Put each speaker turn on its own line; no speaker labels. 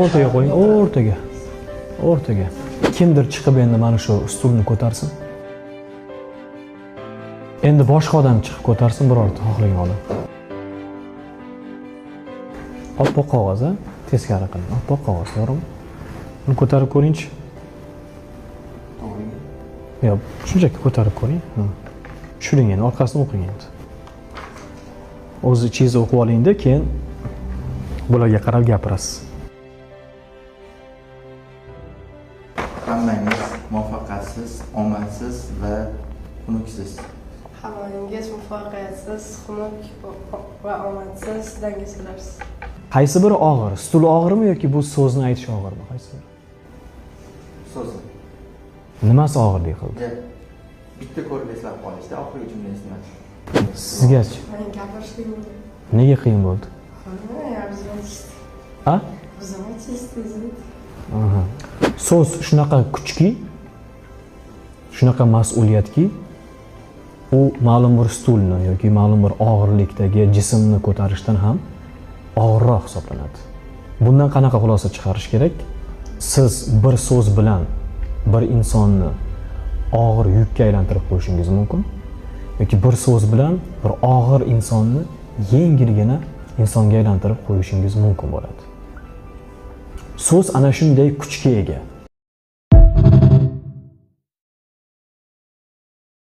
O'rtaga qo'ying, o'rtaga. O'rtaga. Kimdir chiqib endi mana shu stulni ko'tarsin. Endi boshqa odam chiqib ko'tarsin, birorta xohlagan odam. Oppoq qog'oz, a? Teskari qiling. Oppoq qog'oz, to'g'rimi? Buni ko'tarib ko'ringchi. Yo'q, shunchaki ko'tarib ko'ring. Ha. Tushiring endi, orqasini o'qing endi. O'z ichingizni o'qib olingda, keyin bularga qarab gapirasiz.
Hammangiz muvaffaqiyatsiz, omadsiz va xunuksiz.
Hammangiz muvaffaqiyatsiz, xunuk va omadsiz dangasalarsiz.
Qaysi biri og'ir? Stul og'irmi yoki bu so'zni aytish og'irmi? Qaysi biri?
So'zi.
Nimasi og'irlik qildi?
Bitta ko'rib eslab qolishda oxirgi jumlangiz nima?
Sizgachi?
Men gapirish qiyin bo'ldi.
Nega qiyin bo'ldi?
Ha,
A?
Обзывайтесь.
Aha. So'z shunaqa kuchki, shunaqa mas'uliyatki, u ma'lum bir stulni yoki ma'lum bir og'irlikdagi jismni ko'tarishdan ham og'irroq hisoblanadi. Bundan qanaqa xulosa chiqarish kerak? Siz bir so'z bilan bir insonni og'ir yukka aylantirib qo'yishingiz mumkin yoki bir so'z bilan bir og'ir insonni yengilgina insonga aylantirib qo'yishingiz mumkin bo'ladi. So'z ana shunday kuchga ega.